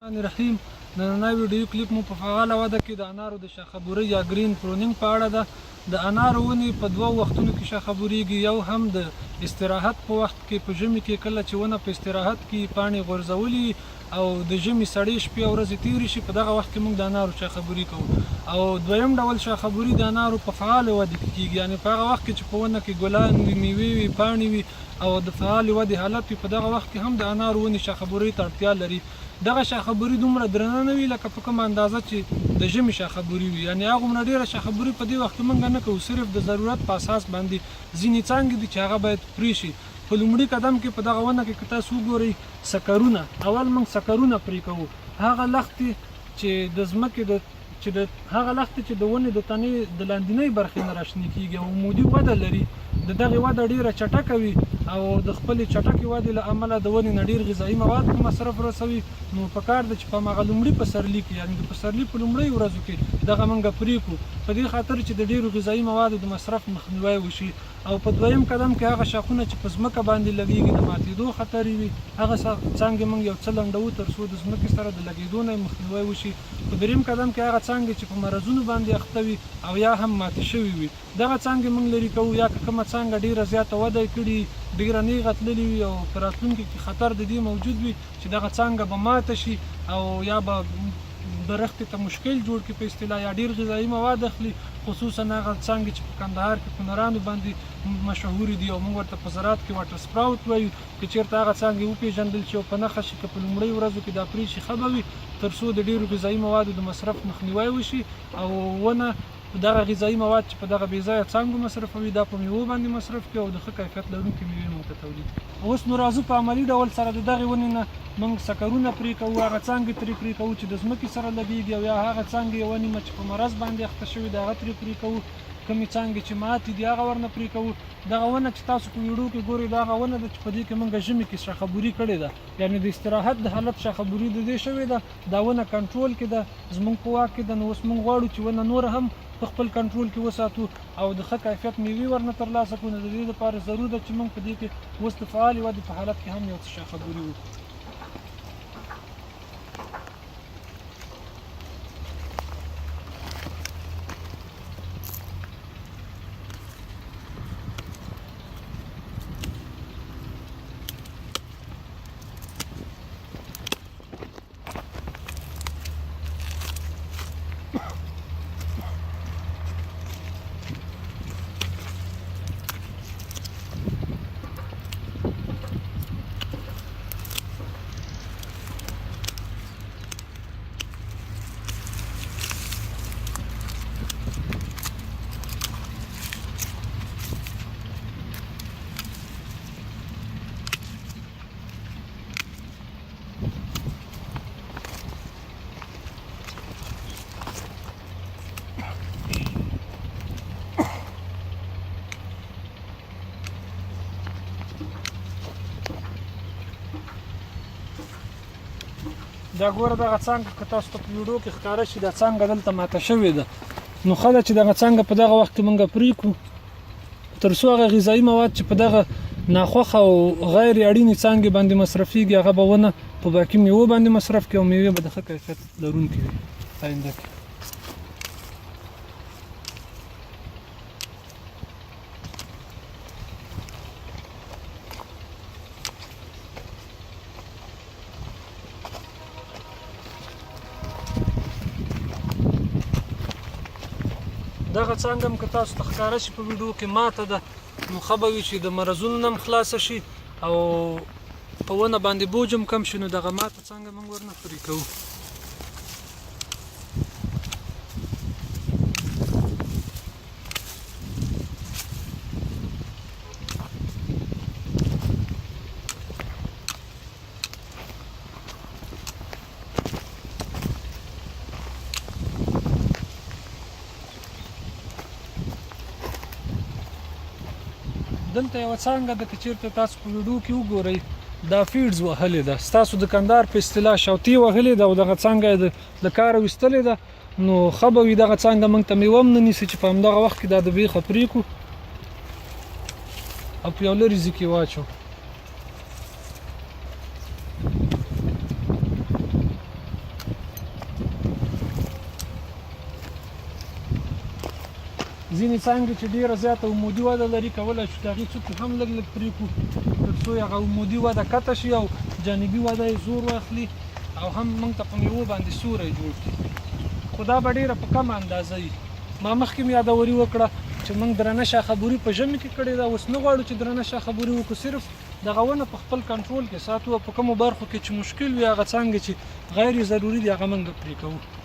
الرحمن الرحیم. نننی ویډیو کلیپ مو په فعاله وده کې د انارو د شاخه بورۍ یا green pruning په اړه ده. د انارو ونې په دوو وختونو کې شاخه بورېږي، یو هم د استراحت په وخت کې، په ژمي کې کله چې ونه په استراحت کې وي، پاڼې غورځولي وي او د ژمي سړې شپې او ورځې تېرې شي، په دغه وخت کې موږ د انارو شاخه بوري کوو. او دویم ډول شاخه بوري د انارو په فعالې ودې کې کېږي، یعنې په هغه وخت کې چې په ونه کې ګلان وي، میوې وي، پاڼې وي او د فعالې ودې حالت وي، په دغه وخت کې هم د انارو ونې شاخه بورۍ ته اړتیا لري. دغه شاخه بوري دومره درنه نه وي لکه په کومه اندازه چې د ژمي شاخه بوري وي، یعنې هغومره ډېره شاخه بوري په دې وخت کې مونږ نه کوو، صرف د ضرورت په اساس باندې ځینې څانګې دي چې هغه باید پرې شي. په لومړي قدم کې په دغه ونه کې که تاسو وګورئ سکرونه، اول مونږ سکرونه پرې کوو، هغه لښتې چې د ځمکې د چې د هغه لښتې چې د ونې د تنې د لاندینۍ برخې نه راشنې کیږي او عمودي وده لري، د دغې وده ډیره چټکه وي او د خپلې چټکې ودې له امله د ونې نه ډیر غذایي مواد په مصرف رسوي. نو په کار ده چې په هماغه لومړي پسرلي کې، یعنې د پسرلي په لومړیو ورځو کې دغه مونږ پرې کړو، په دې خاطر چې د ډیرو غذایي موادو د مصرف مخنیوی وشي. او په دویم قدم کې هغه شاخونه چې په ځمکه باندې لګیږي د ماتیدو خطر یې وي، هغه څانګې مونږ یو څه لنډوو تر څو د ځمکې سره د لګیدو نه یې مخنیوی وشي. په دریم قدم کې هغه څانګې چې په مرضونو باندې اخته وي او یا هم ماتې شوې وي، دغه څانګې مونږ لرې کوو، یا که کومه څانګه ډیره زیاته وده یې کړي، ډیره نیغه تللې وي او په راتلونکي کې خطر د دې موجود وي چې دغه څانګه به ماته شي او یا به درختې ته مشکل جوړ کړي په اصطلاح، یا ډیر غذایي مواد اخلي، خصوصا هغه څانګې چې په کندهار کې په نرانو باندې مشهورې دي او موږ ورته په زراعت کې واټر سپراوت وایو. که چیرته هغه څانګې وپیژندل شي او په نښه شي، که په لومړیو ورځو کې دا پرې شي ښه به وي، تر څو د ډیرو غذایي موادو د مصرف مخنیوی وشي او ونه دغه غذایي مواد چې په دغه بې ځایه څانګو مصرفوي دا په میوو باندې مصرف کړي او د ښه کیفیت لرونکې میوې موږ ته تولید کړي. اوس نو راځو په عملي ډول سره د دغې ونې نه موږ سکرونه پرې کوو، هغه څانګې ترې پرې کوو چې د ځمکې سره لګیږي او یا هغه څانګې یوه نیمه چې په مرض باندې اخته شوې ده هغه ترې پرې کوو، کومې څانګې چې ماتې دي هغه ورنه پرې کوو. دغه ونه چې تاسو په ویډیو کې ګورئ دا هغه ونه ده چې په دې کې موږ ژمي کې شاخه بوري کړې ده، یعنې د استراحت د حالت شاخه بوري د دې شوې ده، دا ونه کنټرول کې ده، زموږ په واک کې ده. نو اوس موږ غواړو چې ونه نوره هم په خپل کنټرول کې وساتو او د ښه کیفیت میوې ورنه ترلاسه کړو، نو د دې لپاره ضرور ده چې موږ په دې کې اوس د فعالې ودې په حالت کې هم یو څه شاخه بوري وکړو. دا ګوره دغه څانګه که تاسو ته په ویډیو کې ښکاره شي، دا څانګه دلته ماته شوې ده، نو ښه ده چې دغه څانګه په دغه وخت کې مونږ پرې کړو تر څو هغه غذایي مواد چې په دغه ناخوښه او غیر اړینې څانګې باندې مصرفیږي هغه به ونه په باقي میوو باندې مصرف کړي او میوې به د ښه کیفیت لرونکي وي آینده کې. دغه څانګه هم که تاسو ته ښکاره شي په ویډیو کې ماته ده، نو ښه به وي چې د مرضونو نه هم خلاصه شي او په ونه باندې بوج هم کم شي، نو دغه ماته څانګه موږ ورنه پرې کوو. دلته یوه څانګه ده که چیرته تاسو په ویډیو کې وګورئ دا فیډز وهلې ده، ستاسو د کندهار په اصطلاح شوتې وهلې ده او دغه څانګه یې له کاره ویستلې ده، نو ښه به وي دغه څانګه موږ ته میوه هم نه نیسي چې په همدغه وخت کې دا د بیخه پرې کړو او په یو لرې ځای کې واچو. ځینې څانګې چې ډېره زیاته عمودي وده لري، کولای شو د هغې څوکې هم لږ لږ پرې کړو، تر څو هغه عمودي وده کته شي او جانبي وده یې زور واخلي او هم موږ ته په میوو باندې سیوری جوړ کړي. خو دا به ډېره په کمه اندازه وي. ما مخکې هم یادوري وکړه چې موږ درنه شاخبوري په ژمي کې کړې ده، اوس نه غواړو چې درنه شاخبوري وکړو، صرف دغه ونه په خپل کنټرول کې ساتو او په کومو برخو کې چې مشکل وي، هغه څانګې چې غیر ضروري دي، هغه موږ پرې کوو.